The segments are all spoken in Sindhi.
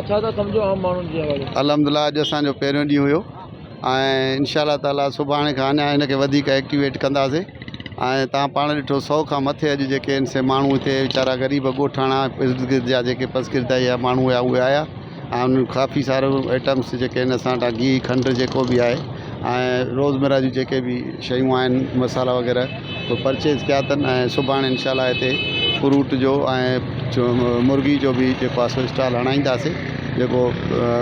ڇا ٿا سمجهو عام ماڻهن جي حوالي سان؟ الحمدلله اڄ اسان جو پهريون ڏينهن هيو ۽ انشاء الله تعالي سڀاڻي کان اڃا هن کي وڌيڪ ايڪٽيويٽ ڪنداسين ۽ توهان پاڻ ڏٺو سو کان مٿي اڄ جيڪي آهن سي ماڻهو هتي ويچارا غريب ڳوٺاڻا ارد گرد جا جيڪي پسگردائي جا ماڻهو هيا اهي آيا ۽ انهن ڪافي سارو آئٽمس جيڪي آهن اسان وٽان گيهه کنڊ جيڪو به آهي ۽ روزمره جون جيڪي به شيون آهن مصالحا وغيره اهي پرچيز ڪيا اٿن ۽ سڀاڻي انشاء الله هتي فروٽ جو ۽ مرغي جو به جيڪو آهي سو اسٽال هڻائينداسين جيڪو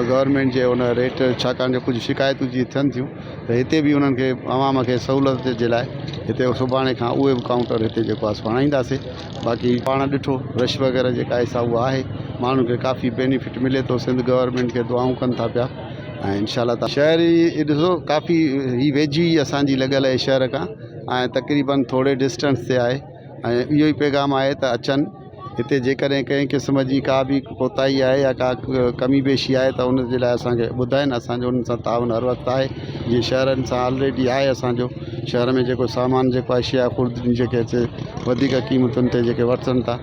گورنمينٽ جي ان ريٽ ڇاڪاڻ جو ڪجهه شڪايتون جيئن ٿين ٿيون ته هتي به انهن کي عوام کي سهولت جي لاء هتي سڀاڻي کان اهي به ڪائونٽر هتي جيڪو آهي سو هڻائينداسين باقي پاڻ ڏٺو رش وغيره جيڪا آهي سا اها آهي ماڻهن کي ڪافي بينيفٽ ملي ٿو سنڌ گورنمينٽ کي دعائون ڪن ٿا پيا ۽ انشاء الله تعالي شهر هي ڏسو ڪافي هي ويجهي اسان جي لڳل آهي شهر کان ۽ تقريبن ٿوري ڊسٽنس تي آهي ۽ اهو ئي پيغام آهي ته اچن هتي جيڪڏهن ڪنهن قسم جي ڪا به ڪوتاهي آهي يا ڪا ڪمي بيشي آهي ته ان جي لاء اسانکي ٻڌائن اسانجو انهن سان تعاون هر وقت آهي جيئن شهرن سان آلريڊي آهي اسانجو شهر ۾ جيڪو سامان جيڪو آهي شيا خوردني جيڪي اچي وڌيڪ قيمتن تي جيڪي وٺن ٿا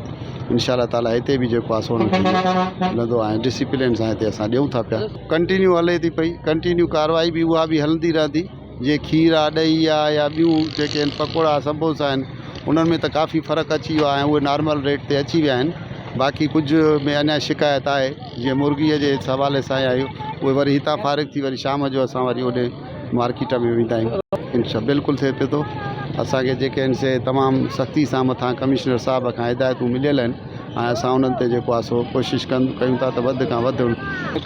انشاء الله تعالي هتي به جيڪو آهي سو انهن کي ملندو ۽ ڊسيپلين سان هتي اسان ڏيون ٿا پيا. ڪنٽينيو هلي ٿي پئي ڪنٽينيو ڪارروائي به اها به هلندي رهندي جيئن کير آهي ڏهي آهي يا ٻيون جيڪي آهن پڪوڙا سمبوسا آهن انهن ۾ ته ڪافي فرق اچي ويو آهي ۽ اهي نارمل ريٽ تي اچي ويا آهن باقي ڪجهه ۾ اڃا شڪايت آهي جيئن مرغي جي حوالي سان آهي اهي وري هتان فارغ ٿي وري شام جو اسان وري اوڏي مارڪيٽ ۾ ويندا آهيون. انشاء بلڪل ٿئي پيو ٿو اسان کي جيڪي آهن سي تمام سختي سان مٿان ڪمشنر صاحب کان هدايتون مليل آهن ۽ اسان انهن تي جيڪو آهي سو ڪوشش ڪن ڪيون ٿا ته وڌ کان وڌ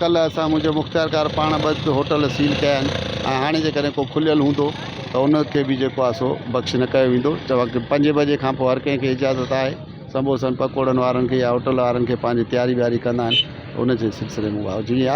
ڪلهه اسان منهنجو مختيارڪار پاڻ ٻه هوٽل سيل ڪيا آهن ۽ هاڻي جيڪڏهن ڪو کليل هوندو ته ان کي به جيڪو آهي سو بخش نه ڪيو ويندو چوان پنجين بجي کان پوء هر ڪنهن کي اجازت آهي سمبوسن پڪوڙن وارن کي يا هوٽل وارن کي پنهنجي تياري وياري ڪندا آهن ان جي سلسلي ۾ اها جي آهي.